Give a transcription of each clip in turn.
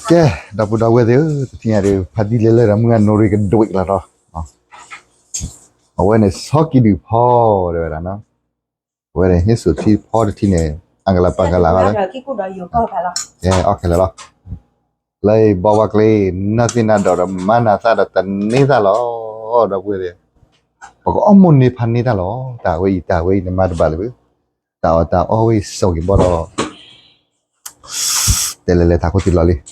ကဲ, ဒီပုၢ်ဒီဝဲၢ်သ့ၣ်ဧၢ, တထံၣ်ညါဒီး ဖါတံၢ်လၢလၢဒီး မုၢ်အနိရံကဒွံးလီၤဒီး, အဝဲန့ၣ် ဆီကံဒုၣ်ဖီတဲဝဲဒၣ်နီၤ, အဝဲန့ၣ် ဟ့ၣ်စူၤထံဖီတထံၣ်န့ၣ် အကလၤပၤကလၤ, အီၣ်ခဲလၢာ်လီၤ. လၢဘီဝါကျ့ နီၢ်သ့ၣ်နၢ်ဒီး မၤနၤသၣ်ဒီးတန့ၢ်သၣ်လီၤ, ဒီပုၢ်ဝဲၢ်သ့ၣ်, ပကအီၣ်မိၢ်န့ၢ်ဖါန့ၢ်တၢ်လီၤ, တၢ်ဝဲအံၤ တၢ်ဝဲအံၤန့ၣ်မၤတဘၣ်လၢၤဘၣ်, တၢ်အီၣ်တၢ်အီဝဲအံၤ စီၤက့ၤဘီဒီး တဲလဲၤလဲၤထးခိၣ်တံၢ်လီၤ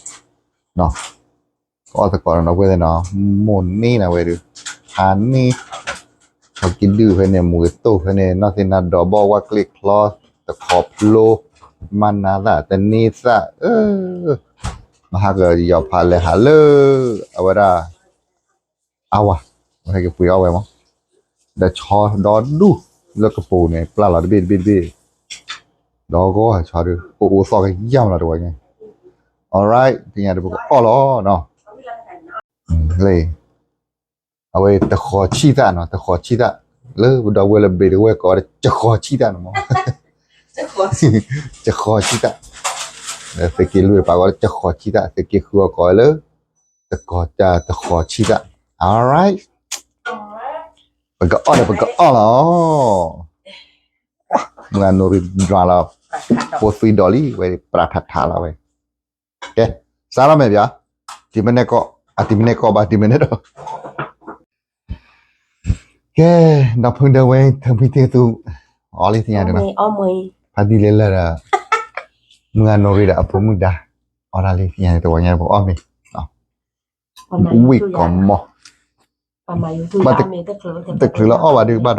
လံ, ကအီၣ်သကိးဒီး ဒီပုၢ်ဝဲၢ်သ့ၣ်နီၤ, မိၢ်န့ၢ်နၤဝဲဒုး, ဖါန့ၢ်, ဆီကံဒုၣ်ဖဲန့ၣ် မူၤကသိၣ်ဖဲန့ၣ် နီၢ်သ့ၣ်နၢ်ဒီး ဘီဝါကျ့ချီ, တခီဖျိ, မၤနၤသၣ်တန့ၢ်သၣ်, မဟါကယီၤဖးလဲၤဟးလၢ အဝဲဒၣ် အဝၤ, ဝဲဟဲက့ၤပှ့ၤအီၣ်ဝဲမး, ဒီးဆီဒီဒူၣ်လၢကပိာ်န့ၣ် ပျၢ်လီၤတဘ့ၣ်တဘ့ၣ်တဘ့ၣ်, ဒီးဂီၢ်ဟးဆီဒီး ပအိၣ်သီၣ်ကယၢ်မးလီၤတဝဲညါ, alright တထံၣ်ညါဒီး ပကအီၣ်လီၤနီၤ, လၢ အဝဲတဃီၤဆံၣ်သၣ်နီၤ, တဃီၤဆံၣ်သၣ်, လၢပဒီပုၢ်ဝဲၢ်လၢဘ့ၣ်တဝဲၢ်ကိးဝဲဒၣ် ကဃီၤဆံၣ်သၣ်န့ၣ်မး, ကဃီၤဆံၣ်သၣ်, သုးက့လွံၢ်တပၤကိးဝဲဒၣ် ကဃီၤဆံၣ်သၣ်, သုးက့ဃုအီၤကိးဝဲလၢ တကီၤတၢ်တဃီၤဆံၣ်သၣ်, alright, ပကအီၣ်ဒီးပကအီၣ်လီၤ, မုၢ်အနိရံဒွးလီၤ, ဖိသွံဒီးလံဝဲ ပြးထးထးလီၤဝဲ, ကဲ, စးထီၣ်မဲာ်ဘၣ်, တံၤမ့ၢ်နဲၣ်ကီၢ်, အတံၤမ့ၢ်နဲၣ်ကီၢ်ဘၣ် တံၤမ့ၢ်နဲၣ်ဒီး ကဲ, ဒီ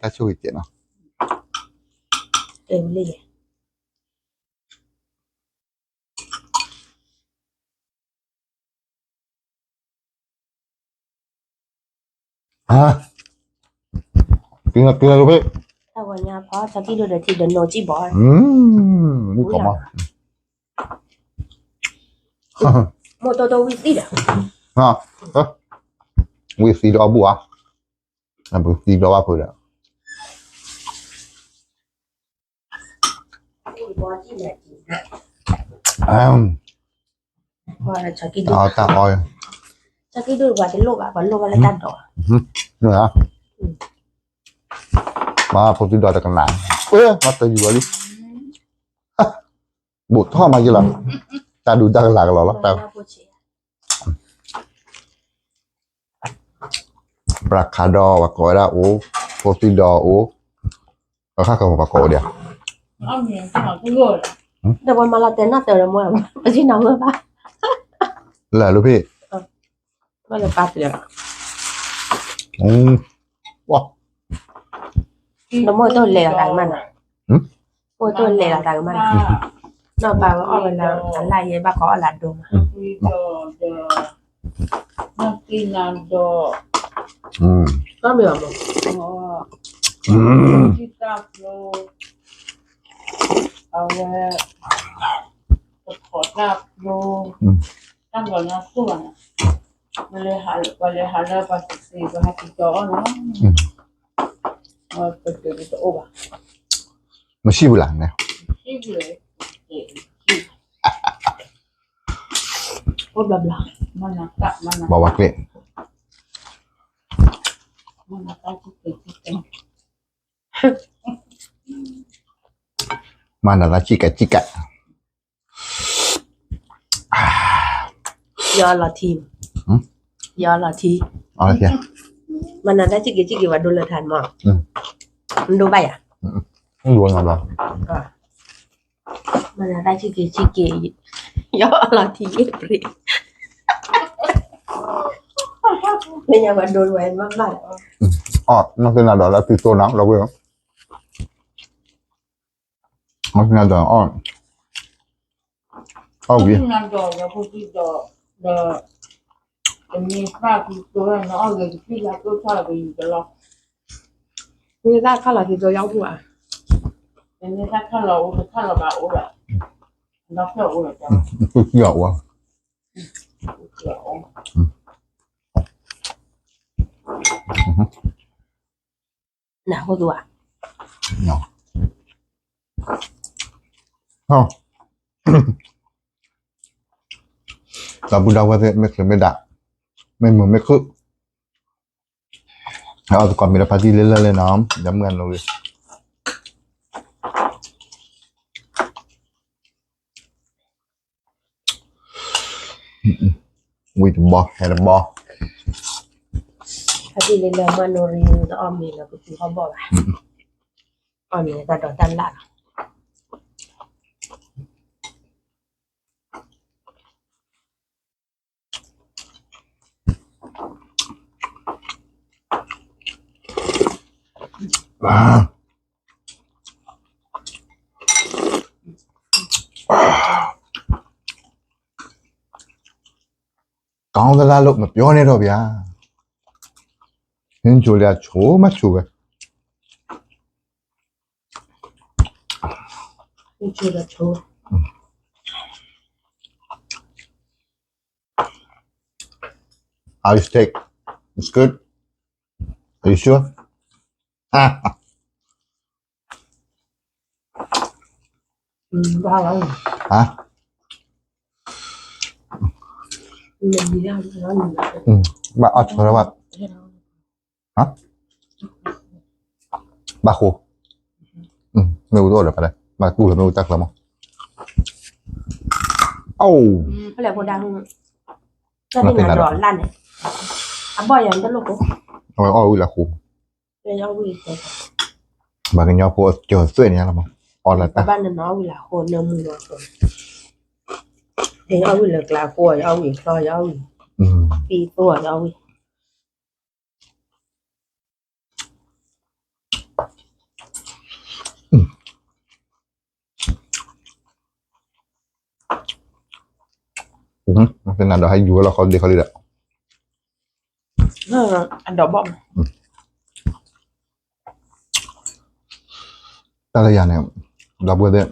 ပုၢ်ဒီဝဲၢ် ထၢဖံထံသူ, အီၣ်လံသ့ၣ်ညါဒုးနီၤ, ဖါတံၢ်လၢလၢဒီး မုၢ်အနိရံဒီးအဖိမုၣ်ဒါ, အီၣ်တၢ်လံသ့ၣ်ညါဒုး တဝီညါပအီၣ်မ့ၤ, ဝံၣ်ကီးမီၢ်, တချုးလၢအီၣ်ဘၣ်ဒုးဘၣ်ဒီး ကဘၣ်ဃ့တၢ်ဆိၣ်ဂ့ၤကဲးနီၤ. ကလၢကလၢလၢဖဲ, ဝံၣ်သံဒီးအီၣ်ဘူၣ်ဧါ, ဝံၣ်သံဒီးအီၣ်ဘူၣ်ဧါ, အတၢ်အီၣ်, မၤဖိသံဒီးတကနၣ်, မၤတယူၤဝဲလံ, ဘူးထီၣ်မၤယံၤလီၤ, တၢ်ဒုးတၢ်ကလၤကလီၤလီၤ, ပြးခးဒီးပှၤကိးဝဲဒၣ်အိၣ်, ဖိသံဒီးအိၣ်, အခါခီပှၤကိးအိၣ်ဒံးဧါ, ဒီးပှၤမၤလီၤတဲာ်နီၣ်တၢၤဒီးမ့ၢ်, ပစံၣ်နီၤဝဲဘၣ်, လၢလူဖံး, ဘၣ်လၢပၢ်တၢၤ, ဒီးမိၢ်တလဲၤလီၤတၢ်ကမၣ်နီၤ, မိၢ်တလဲၤလီၤတၢ်ကမၣ်နီၤ, နီၢ်ပၢ်ဝဲအီၣ်ဝဲလၢအလၢ်ယဲ ဘၣ်ဃီအီၣ်လၢအဒိမး, နီၢ်သ့ၣ်နၤဒီး, တၢ်ဖျိ, အဝဲ, တခီတၢ်ဖျိ, တၢ်လီၤညါသူၣ်ဘၣ်န့ၣ်, ပှၤလဲၤဟးလၢပှၤသ့ၣ်သ့ၣ် ပှၤဟးက့ၤကီအီၣ်နီၤ, ပတတအိၣ်ဘၣ်, မရှိဘူးလား, အိၣ်ဘျီဘျီ, ဘဝါကျဲ, မၤနၤသးစံၣ်ကဲးစံၣ်ကဲး, ယီၤလီၤထံ, ယီၤလီၤထံ, မၤနၤသးစံၣ်ကဲးစံၣ်ကဲး ပှၤဒိလၢထါမး, မဒိဘၣ်ယၤ, မၤနၤသးစံၣ်ကဲးစံၣ်ကဲး, ယီၤလီၤထံယ့ၣ်ပြံး, မ့ၢ်ညါပှၤဒိဝဲမးဘၣ်, အီၣ်နီၢ်သ့ၣ်နၤဒီးလၢသုသိနီၤ လီၤဝဲ, နီၢ်သ့ၣ်နၤဒီးအီၣ်, အီၣ်ဝံၤ, မ့ၢ်သၣ်ခီလီၤသံသိယီၣ်ဘူၣ်ဧါ, မ့ၢ်သၣ်ခီလီၤအိၣ်တခီလီၤဘၣ်အိၣ်ဒီး, ဒီဖျၢၣ်အိၣ်ဒီး, အိၣ်, အိၣ်, နၢ်ဟူသူဧါ. ဒီပုၢ်ဒီဝဲၢ်သ့ၣ် မ့ၢ်ချုးမ့ၢ်ဒၣ်, မ့ၢ်မုာ်မ့ၢ်ခုၣ်, ဟဲအီၣ်သကိးမ့ၤဒီးဖါတံၢ်လၢလၢ်လၢ်နီၤ, ဒီးမုၢ်အနိလံ. ဝံၤတဘီ ဟဲတဘီ. ဖါတံၢ်လၢလၢ်မုၢ်အနိရံ တအီၣ်မ့ၤလၢပသူဟီၣ်ဘီၣ်ဘၣ်, အီၣ်မ့ၤတၢ်ဒိးတၢ်လၣ်လီၤ. ကောင်းသလားလို့ မပြောနဲ့တော့ဗျာ. ဟင်းချိုလည်း ချိုမှချိုပဲ. ဟင်းချိုတော့ချို. How is steak? It's good. Are you sure? ဘၣ်အီၣ်ဆိရဘၣ်, ဘၣ်ဃိ, မ့ၣ်အူတအိၣ်ဒီးဖဲလဲၣ်, ဘၣ်ကူၣ်လၢမ့ၣ်အူတၢ်ချၢမး. အိၣ်, အဝဲအီၣ်ဝံၤလၢဃိ, ပှၤကညီဖိအစၢၤသွဲၣ်န့ၣ်လီၤမး, အီၣ်လၢတၢ် အီၣ်ဝံၤလၢကျါဃိ, ယအီၣ်ဝံၤချီ, ယအီၣ်ဝံၤ, သံသိ ယအီၣ်ဝံၤ. နၤဒီးဟဲယူၤဝဲလီၤခီဒ့ခီလံဒီး, အဒီးဘီၣ်, တၢ်လၢယၤန့ၣ်, ဒီပုၢ်ဝဲၢ်သ့ၣ်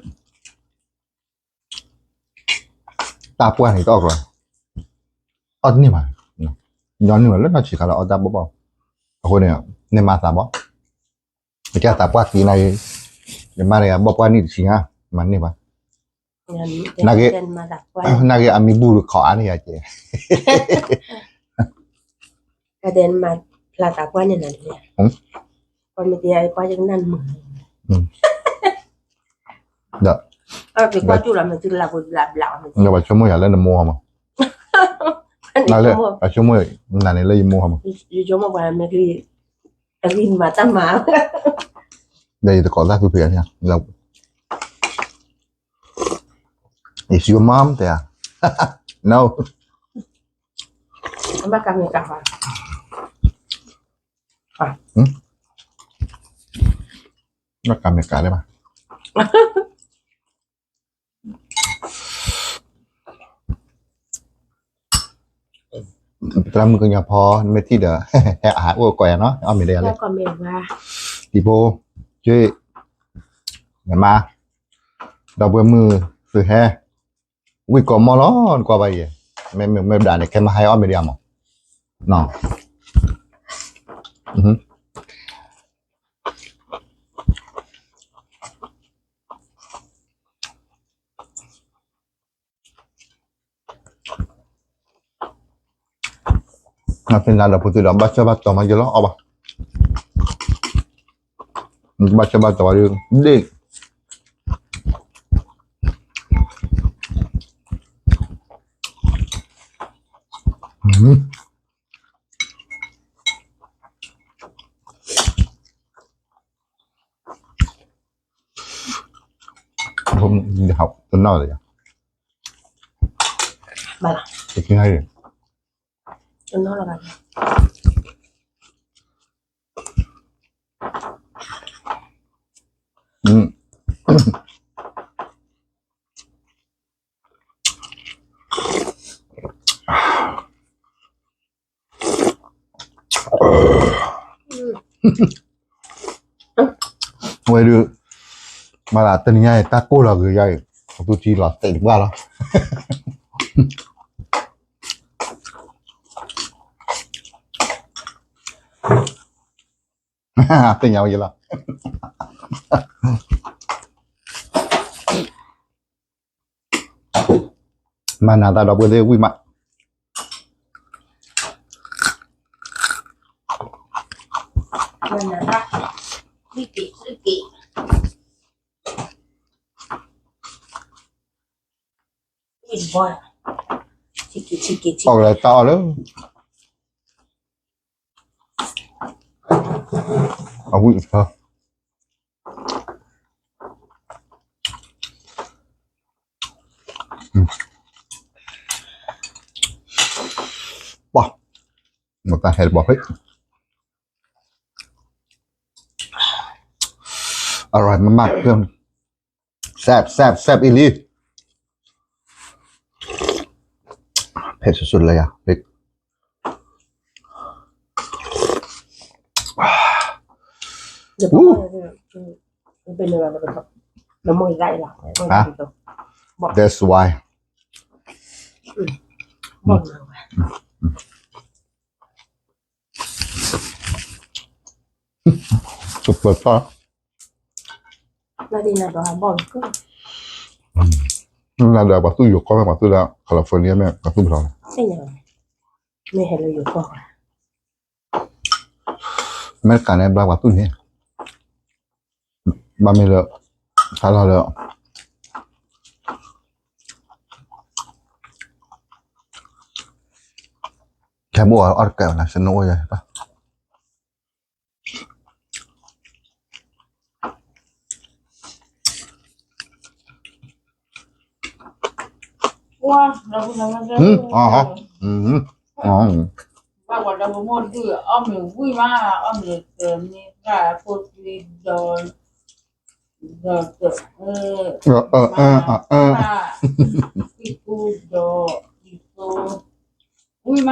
တၢ်ပှၢ်န့ၣ်တအီၣ်ကျီ, အီၣ်တန့ၢ်ဘၣ်, ညီနုၢ်ဘၣ်လၢနီၢ်ဆံးခါလၢအီၣ်တၢ်ဘီၣ်ဘီၣ်, အဃိန့ၣ်, န့ၢ်မၤသးဘီၣ်, အကဲသးပှၢ်သံနၤ, ယမါတဂၤဘီၣ်ပှၢ်နံၣ်တဆံညါ, မၤန့ၢ်ဘၣ်, နာ်က့ အမံဘူၣ်တခီအါန့ၢ်ယၤကဲ, ကတဲနမၤဖျါသးပှၢ်န့ၣ်နၤ, ပှၤမ့ၢ်တဲယၤပှၢ်ယကနၣ်နမုာ်, ဒီးပှၤဆိကမိၣ်ယၤလၢနမိၢ်ဟီမး, လၢပှၤဆိကမိၣ်နၤန့ၣ်လၢယမိၢ်ဟီမး, ယဆိကမိၣ်ပှၤမ့ၢ်ကလံၤ, အဂံၢ်မၤတၢ်မၤ, ဒီးယတကိးသၣ်သူဖံးအါန့ၣ်, Is your mom there? No. ဘၣ်ကမ့ၢ်ကၤ, ဘၣ်ကမ့ၢ်ကၤလၢဘၣ်, သရၣ်မုၣ်ကညီဖီ နမ့ၢ်ထံၣ်ဒီး ဟဲအဟးအိၣ်ကိးယၤနီၤ, အီၣ်မ့ၤဒီးယၤလံ, တံၤဖိ, က့, ယမါ, ဒီပုၢ်ဝဲၢ်မုၣ်, သုးဟဲ, ဝံၣ်ကိးမီၢ်လီၤ နကွၢ်ဘၣ်ယဲ, မ့မ့ၢ်မ့ၢ်ဒၣ်န့ၣ် ခဲမဟဲအီၣ်မ့ၤဒီးယၤမး, နီၤ. နသ့ၣ်ညါဒီးဖိသ့ၣ်ဒီး ဘၣ်ဆၢဘၣ်တီၤမးယလီၤအီၣ်ဘၣ်, ဘၣ်ဆၢဘၣ်တီၤဒ်, တနီၣ်လၢၤ, တနီၣ်လၢၤဘၣ်. Where do, မၤလၢတနံၤညါအံၤ တၢ်ကိၢ်လီၤဂ့ၤယါအံၤ, အသူထံလီၤတဲာ်တပှၢ်လီၤ. သ့ၣ်ညါဝဲယလီၤ. မၤနၤသးဒီပုၢ်ဝဲၢ်သ့ၣ်ဝံၣ်မး. အီၣ်ကလဲၤတၢ်အီၣ်လၢ အဝံၣ်အဖၢ ပှၤ မတၤဟဲတဘီဖဲ အရိမမၢ် แซ่บแซ่บแซ่บอีหลี เผ็ดสุดๆเลยอ่ะพริก อู้ เป็นอะไรนะ เป็นแบบ น้ำมันไหลหลัง ฮะ that's why อืม อืม บอกหน่อยว่า อืม อืม super ชอบ น่าดีนะ แต่ว่าบอกก็ อืม น่าจะปะตู้อยู่ก็ไม่ปะตู้แล้ว California แม่ปะตู้เรา ไม่ยัง ไม่เห็นเราอยู่ก็ အမဲရကၤန့ၣ် ဘျါပှၤသူၣ်န့ၣ် ဘၣ်မ့ၢ်လၢ တၢ်လီၢ်လၢ ခဲမုၢ်အီၣ်တကဲၢ်နၤ စနိအိၣ်ယၤ ဟမ် အီၣ် ဟမ် အီၣ် ဘၣ်ဝဲဒီး ပမိၢ်ဒုး အီၣ်မ့ၤဝံၣ်မး အီၣ်မ့ၤတမ့ၢ်တၢ်ဖိသံဒီး ဒီး အၢ အၢ အၢ အၢ အံၤကူဒီး အံၤကူ ဝံၣ်မး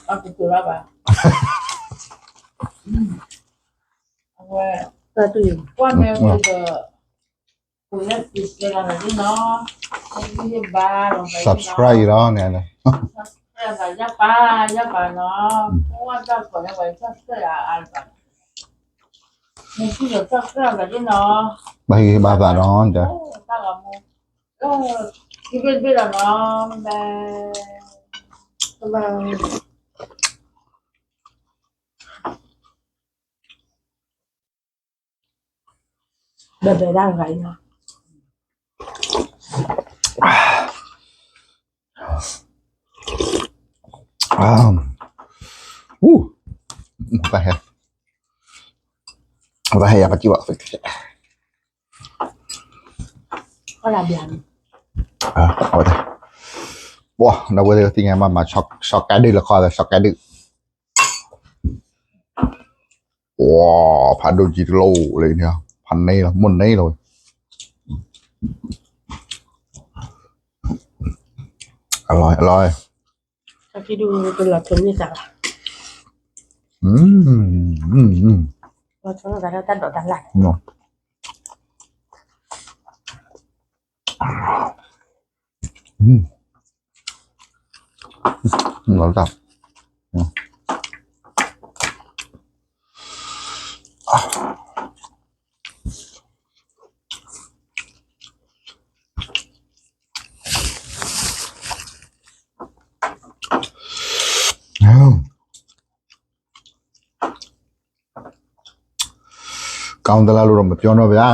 အံၤကူဒီး ဘၣ် အိၣ်ဝဲ အကတိၤလီၤဘၣ် အဝဲ ကွၢ်မဲဝဲဒီး subscribe လီၤန့ၣ် subscribe လီၤ ယပၢ် ယပၢ်နီၤ အိၣ်ဝဲတၢ်ကီၢ်န့ၣ် ပှၤ subscribe အါအါလီၤ နသူဒီး subscribe လီၤနီၤ ဘၣ်ဟ့ၣ်ဘၣ်သးနီၤ တၢ်ဂီၤမူ တဘ့ၣ်တဘ့ၣ်လီၤနီၤ bye bye ဘဲဘဲဒၣ်ဂၤအံၤနီၤ အူ တၢ်ဟဲ တၢ်ဟဲယၤပကံဘၣ် အီၣ်လၢဘျါန့ၣ် အဝဲ ပှၤ ဒီပုၢ်ဝဲၢ်သ့ၣ်ညါမးမၤ ဆီကဲဒုၣ်လၢခီ ဆီကဲဒုၣ် ပှၤ ဖးဒိၣ်ကံတလိၣ်လၢန့ၣ် ဖးန့ၢ်လီၤ မိၢ်န့ၢ်လီၤ အလီၢ် အလီၢ် ကံဒုၣ်တလီၤထူန့ၢ်သးဘၣ် လီၤထူန့ၢ်သးလၢတၢ်ဒိးတၢ်လၢ် လီၤတၢ် ကောင်းသလားလို့တော့မပြောတော့ဗျာ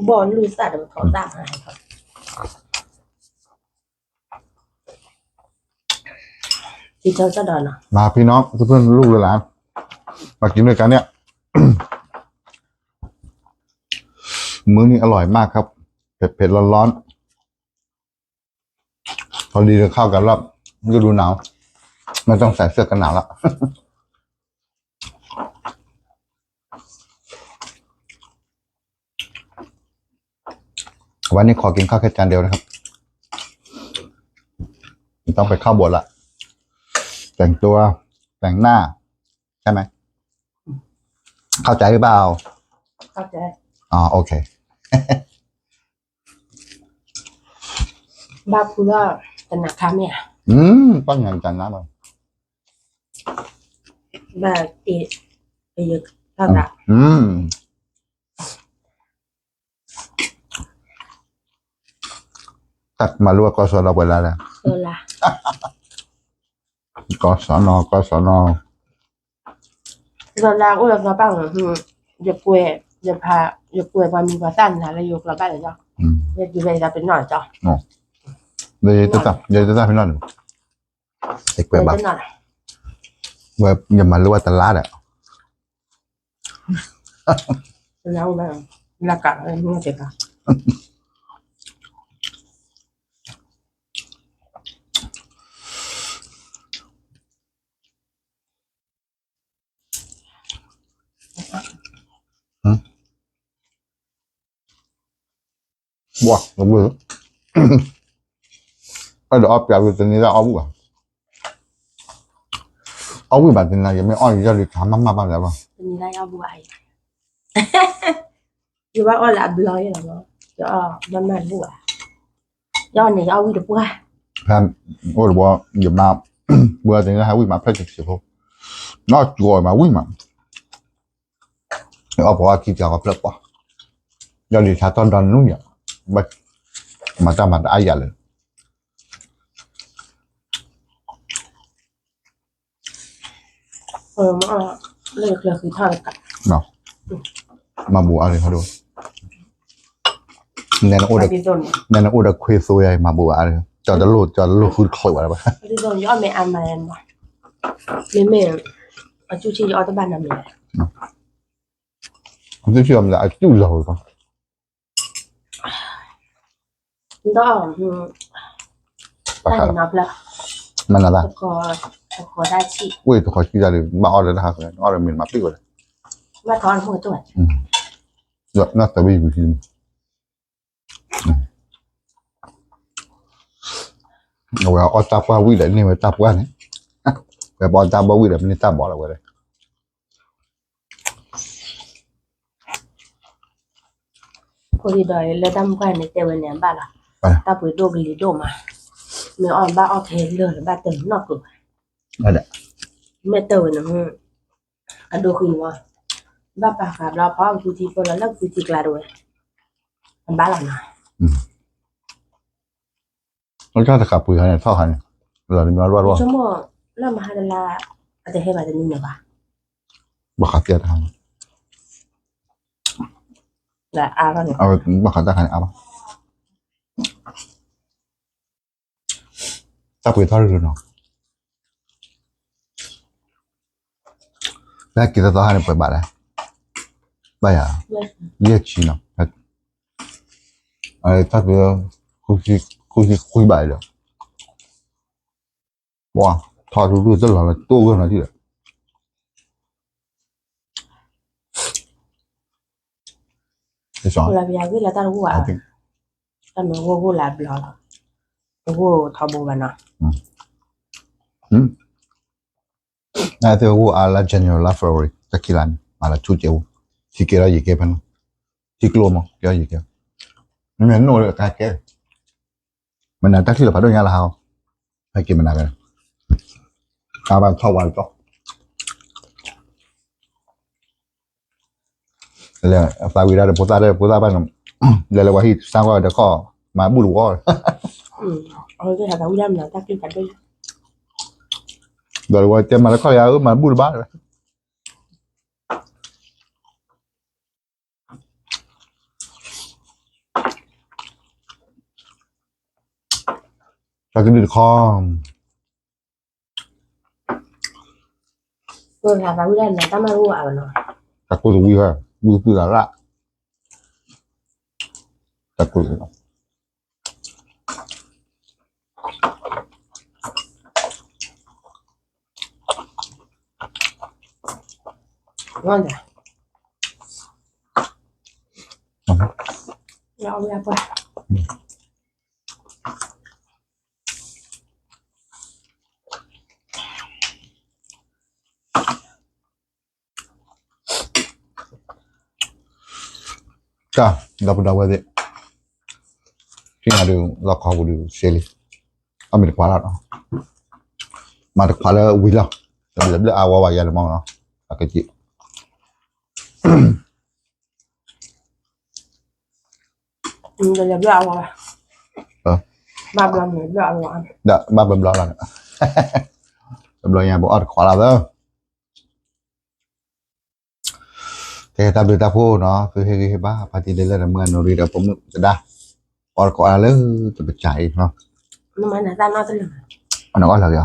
ဘီလူသၣ်ဒီးထီသၣ် ဒီးနီၤ มาพี่น้อง เพื่อนๆ ลูกๆ หลานๆ มากินด้วยกันเนี่ย มื้อนี้อร่อยมากครับ เผ็ดๆ ร้อนๆ พอดีเลยเข้ากับรอบฤดูหนาว ไม่ต้องใส่เสื้อกันหนาวแล้ว วันนี้ขอกินข้าวแค่จานเดียวนะครับ ต้องไปเข้าโบสถ์ละ แต่งตัว แต่งหน้า ใช่ไหม เข้าใจหรือเปล่า เข้าใจ อ๋อ โอเค ဘၣ်ဖုလၢ တနၤခါမ့ၢ်ဧါ, ပှၤညါတနၤဘၣ်, ဘၣ်တ့ၢ်, တၢ်သး, တၢ်မၤလိအကီၢ်စီဒီးပှၤလၢ်လၢ်, ကီၢ်စီနီၤ ကီၢ်စီနီၤ, ဒီးလၢအိၣ်လၢကျီဘၣ်, ယကွဲး, ယဖး, ယကွဲးပှၤမံၤပှၤသၣ်နၤလၢယိၤကျီဘၣ်လၢာ်, ယဒုးဝဲဒၣ်ပနီၣ်ကီ, ယတသၣ်ဖဲနီၣ်န့ၣ်, ယကွဲးဘၣ်, ဝဲယမၤလိဝဲတလါဒီး, လၢကး, ဘၣ်, အဲၣ်ဒိးအီၣ်ပျးဝံၤတနံၤလၢအီၣ်ဝံၣ်ဘၣ်, အီၣ်ဝံၣ်ဘၣ်တနံၤ ယမ့ၢ်အီၣ်ယီၢ်လံၤထါမးမးဘၣ်လၢၤဘၣ်, ယဘၣ်အီၣ်လၢအဘျီယဲလီၤ, ယအီၣ်မးမးတဘူၣ်ဘၣ်, ယအီၣ်န့ၣ် ယအီၣ်ဝံၣ်တပှၢ်, ဖဲအိၣ်တဘျီ, ယမါ, ပှၤတနံၤလၢဟးဝံၣ်မးဖျၢၣ်ဆံးဆံးဖိ, နီၢ်ကၠီမးဝံၣ်မး အီၣ်ပှၤအီၣ်ခံကၤဃီဖျၢၣ်ပှၢ်, ယီၢ်လံၤထါထီၣ်ဒီနူၢ်ယၤ, မၤတၢ်မၤတအါယၤလၢာ်, မၤဘူၣ်အါရ့ၣ်ဟီဒိၣ်, နဲနအိၣ်ဒီးခွ့သိယၤ မၤဘူၣ်အါရ့ၣ်, ကၠီတလိၣ် ကၠီတလိၣ်ဃုတချုးဘၣ်လၢၤဘၣ်, မ့မ့ၢ်, အစုဆံးယအီၣ်တဘၣ်နီတမံၤ, အစုဆံးအီၣ်မ့ၢ်အစုလီၤ, ဒီး, တၢ်နီဖျၢၣ်, မနၤသး, တခီတၢ်ဆံး, ဝ့ၢ်တခီဆံးတၢ်ဒီး ဘၣ်အီၣ်လၢတၢ်ဟးဃဲၤ အီၣ်ဒီးမ့ၢ်မၤပျံၢ်ဝဲလဲၣ်, ဘၣ်ထီၣ်တခိၣ်တဝဲ, နီၢ်သးဝံၣ်ပူၤဆံး, အဝဲအီၣ်တၢ်ပှၢ်ဝံၣ်ဒီးန့ၢ်ဝဲတၢ်ပှၢ်န့ၣ်, ဝဲပအီၣ်တၢ်ပှၢ်ဝံၣ်ဒီးမ့ၢ်န့ၢ်တၢ်ဘီလီၤဝဲလဲၣ် ဖိဒံဒီးလၢတၢ်မုၢ်ပှၢ်န့ၣ်တဲဝဲန့ၣ်ဘၣ်လီၤ, တၢ်ပှ့ၤဒိၣ်ကလံၤဒိၣ်မး, မ့ၢ်အီၣ်ဘၣ်အီၣ်ခဲလၢာ်ဘၣ်တနီၣ်ကၢၤဘၣ်, မ့ၢ်တဲဝဲန့ၣ်, အဒိဃံန့ၣ်မး, ဘၣ်ပာ်ဃာ်ဘျီဖီအီၣ်ကသူထံဖိလီၤလၢကသူထံကျါတဝဲ, အဘၣ်လီၤနီၤ လၢတၢ်တခါပှ့ၤဟီန့ၣ် ထီၣ်ခါန့ၣ်, လီၤတမံၤအီၣ်တဘၣ်တဘၣ်, ဆိကမိၣ်လၢမဟါတလါ, အတဟဲဘၣ်တနံၤန့ၣ်ဘၣ်, ဘၣ်ဃးတၢ်တခါန့ၣ်, ဘၣ်ဃးတၢ်တခါန့ၣ်အါဘၣ်, တၢ်ပှ့ၤထီၣ်တရူးနီၤ လၢက့ၤသီသီဟါန့ၣ်ပှဲၤဘၣ်လဲၣ်, ဘၣ်ယၤ, ယဲၢ်ဆံနီၤ, တၢ်ပှ့ၤ, ဃုဆံ, ဃုဆံခွံဘၣ်ဒီး, ပှၤ, ထီၣ်ထူထူတလီၤလၢတိၢ်ဂၢၢ်နီၤထံၣ်ဒီး, လၢပယၤဂ့ၢ်လၢတၢ်တဂိၢ်ဘၣ်, တၢ်မ့ၢ်ဂိၢ်ဂိၢ်လၢအဘျီလီၤ, တဂိၢ်ထီဘိဘၣ်နီၤ, အသ့ၣ်ဂိၢ်အါလၢ January လါ February တၢ်ခံလါန့ၣ် မၤလၢထူကဲဝဲ, ထံကဲထီၣ်ယံာ်ကဲဖဲနီၤ, ထံကျိမး ကဲထီၣ်ယံာ်ကဲ, မ့မ့ၢ်နိၣ်လၢကါကဲ, မနုၤတၢ်ထံၣ်လီၤဖးဒိၣ်ညါလၢဟါအီၤ, ဟဲက့ၤမနုၤကဲ, အါဘၣ်ထီၣ်ဝါလီၤ, လဲၤသးဝံၣ်ဒၣ်ဒီးဖိသၣ်ဒီးဖိသၣ်ဘၣ်န့ၣ်, လဲၤလၢပှၤဟံၣ်စၢ်ကွၢ်ဒီးခီၣ်, မၤဘူၣ်တဝီ, ဒီးဝဲတဲမၤလၢခီၣ်လၢယၤဧၢ မၤဘူၣ်တဘၣ်, တၢ်ကဒုၣ်တခီ တၢ်ကိၢ်တဝံၤဟဲ, ဝံၤသုးလၢ်လၢ်, တၢ်ကိၢ်, တၢ်, ဒီပုၢ်ဒီဝဲၢ်သ့ၣ်, ထံၣ်နၤဒုး လီၢ်ခီပူၤဒုးစ့လံ, အမ့ၢ်တခွါလီၤ, မၤတခွါလၢဝံၤလီၤ, တဘျၢဘျၢအါဝဲဘၣ်ယၤန့ၣ်မ့ၢ်နီၤ, အကက့ၢ် တဘျၢဘျၢအါဝဲဘၣ်, ဘၣ်ဘျီမ့ၢ်ဘျၢအါဝဲ, ဒ်ဘၣ်ဘျီလီၤ, တဘျီညါပအီၣ်တခွါလီၤသၢ ကဲတၢ်ဘျုးတၢ်ဖှိၣ်နီၤ, သုဟ့ၣ်ဂံၢ်ဟ့ၣ်ဘါ ဖါတံၢ်လၢလၢဒီးမုၢ်အနိရံဒီးပိာ်မုၣ်သဒါ, အီၣ်တကိးအါလၢတပစၢ်အံၤနီၤ, နအီၣ်လၢာ်ဂ့ၤအီ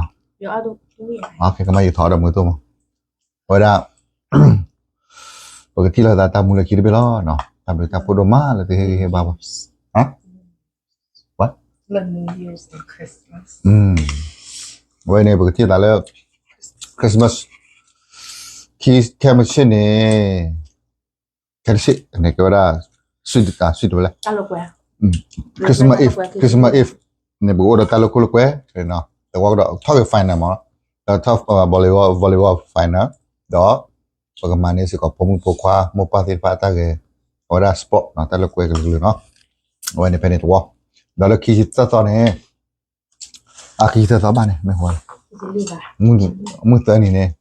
ၤ, ကမၤယထီၣ်ဒီးမုၢ်သိမး, အဝဲဒၣ် ပကထံၣ်လိာ်သးတၢ်မူလၢခံတဘ့ၣ်လီၤ, တၢ်ဘျုးတၢ်ဖှိၣ်ဒိၣ်မးလၢသုဟ့ၣ်ဂံၢ်ဟ့ၣ်ဘါဘၣ်, အဝဲန့ၣ် ပကထံၣ်သးလၢ Christmas, ခဲမုၢ်ဆ့ၣ်န့ၣ်, ခဲတဆ့ၣ်န့ၣ် ကဲဝဲဒၣ် စံးတဝဲလဲၣ်, Christmas Eve, Christmas Eve န့ၣ် ပကအိၣ်ဒီးတၢ်လၢခိၣ်လၢကွဲ, သဝီကဒီး ထီၣ်က့ၤ final မး, ဒီး volleyball, volleyball final, ဒီး ပကမၤန့ၢ်စ့ၢ်ကီးဖိမုၣ်ဖိခွါ မိၢ်ပၢ်သ့ၣ်တဖၣ်တၢ်ဂဲၤ, အဝဲဒၣ် sport နီၤ, တၢ်လၢကွဲကလုာ်ကလုာ်နီၤ, အဝဲန့ၣ်ဖဲန့ၣ်တဝီ, ဒီးလၢခံဆံသၢသီန့ၣ်, အခံဆံသၢသီဘၣ်န့ၣ် မ့ၢ်ဝဲ, မုၢ်သၢနံၤန့ၣ်,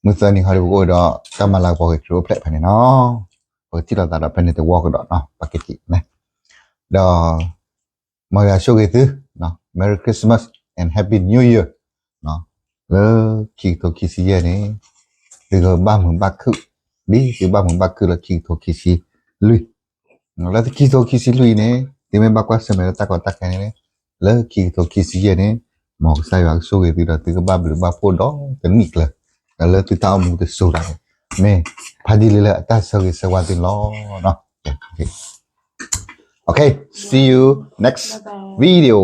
မုၢ်သၢနံၤခီဒီး ပကအိၣ်ဒီးတၢ်မၤလၤကပီၤက့ၤခရံာ်အိၣ်ဖျဲၣ်ဖဲန့ၣ်နီၤ, ပကထံၣ်လိာ်သးဒီးဖဲန့ၣ်တဝီကဒီးနီၤ, ပကက့ၤန့ၣ်, ဒီး မၤဂ့ၤဆိၣ်ဂ့ၤသု, Merry Christmas and Happy New Year, လၢခံကထိခံဆံယဲၢ်န့ၣ်, သုကဘၣ်မုာ်ဘၣ်ခုၣ်, ဒ်သုဘၣ်မုာ်ဘၣ်ခုၣ်လၢခံကထိခံဆံလွံၢ်, လၢခံကထိခံဆံလွံၢ်အံၤန့ၣ် သုမ့ၢ်ဘၣ်ကွၢ်ဆၢၣ်မဲာ်လၢတၢ်ကီတၢ်ခဲန့ၣ်, လၢခံကထိခံဆံယဲၢ်န့ၣ်, မ်ကစၢ်ယွၤကဆိၣ်ဂ့ၤသုဒီး သုကဘၣ်ဘျုးဘၣ်ဖှိၣ်ဒီးတနံၣ်ကျၢၤ, ဒီးလၢသုတၢ်အိၣ်မူတစိၤဒၣ်န့ၣ်, မ့ၢ်ဖါတံၢ်လၢလၢအတၢ်ဆၢဂ့ၤဆၢဝါသုန့ၣ်လီၤ. Okay, see you next video.